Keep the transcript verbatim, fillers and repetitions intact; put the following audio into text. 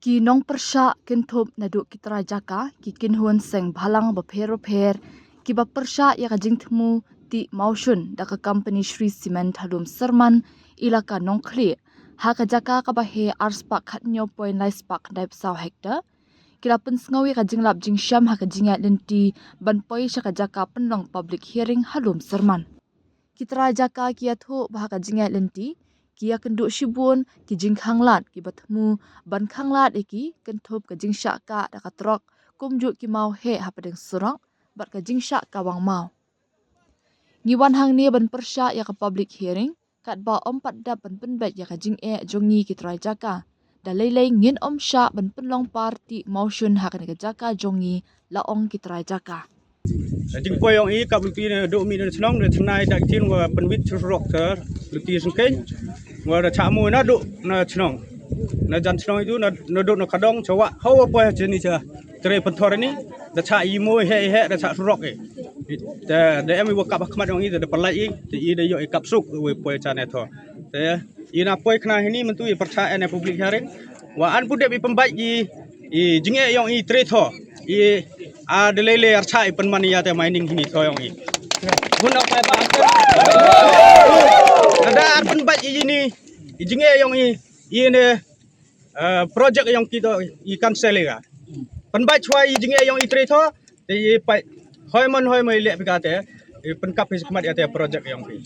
Ki nongpyrshah kynthup naduh ki trai jaka, ki kynhun seng bhalang bapher bapher, kiba pyrshah ïa ka jingthmu tih mawshun da ka company Shree Cement ha Lum Syrman, Elaka Nongkhlieh, ha ka jaka kaba heh ar spah khatñiew point lai spah khyndai phew saw hektar, ki la pynsngew ïa ka jinglap jingsham ha ka jingïaid lynti ban poi sha ka jaka pynlong public hearing ha Lum Syrman. Ki trai jaka ki ïathuh ba ha ka jingïaid lynti ki ïakynduh shibun ki jingkhanglad kiba thmu ban khanglad ïa ki, kynthup ka jingshah kah da ka trok, kumjuh ki maw heh hapdeng surok bad ka jingshah kawang maw. Ngi wan hangne ban pyrshah ïa ka public hearing katba ym pat dap ban pynbeit ïa ka jingeh jong ngi ki trai jaka. Da lei lei ngin ym shah ban pynlong par tih mawshun ha kane ka jaka jong ngi, la ong ki trai jaka. Jingpoi jong i kap luti naduh mih na shnong, da thymmai da ktien wa pynwit surok ka luti sengkeiñ, wa da chah mui naduh na shnong, na jan shnong itu, na naduh na ka dong, chawa hawa poi ha chini cha trei pynthor ini, da chah i mui heh heh, da chah surok i. Da da em i wa kap ha khmat jong i, da da pynlait i, te i da ïoh i kap suk wa poi cha ne tho. Te i na poi khnang hini myntu i pyrshah ïa ne public hearing, wa yn pu dep i pynbeit i, i jingeh jong i trei tho. I a da lei lei ar chah i pynman ïa te mining hini tho jong i. Hun da pai ba da ar pynbeit i ini, i jingeh jong i, i ne, eh, project jong ki to i cancel i ga. Pynbeit chwa i jingeh jong i trei tho, te i pai hoi man hoi mai leh phi ka te, i pynkap phi khmat ïa te project jong phi.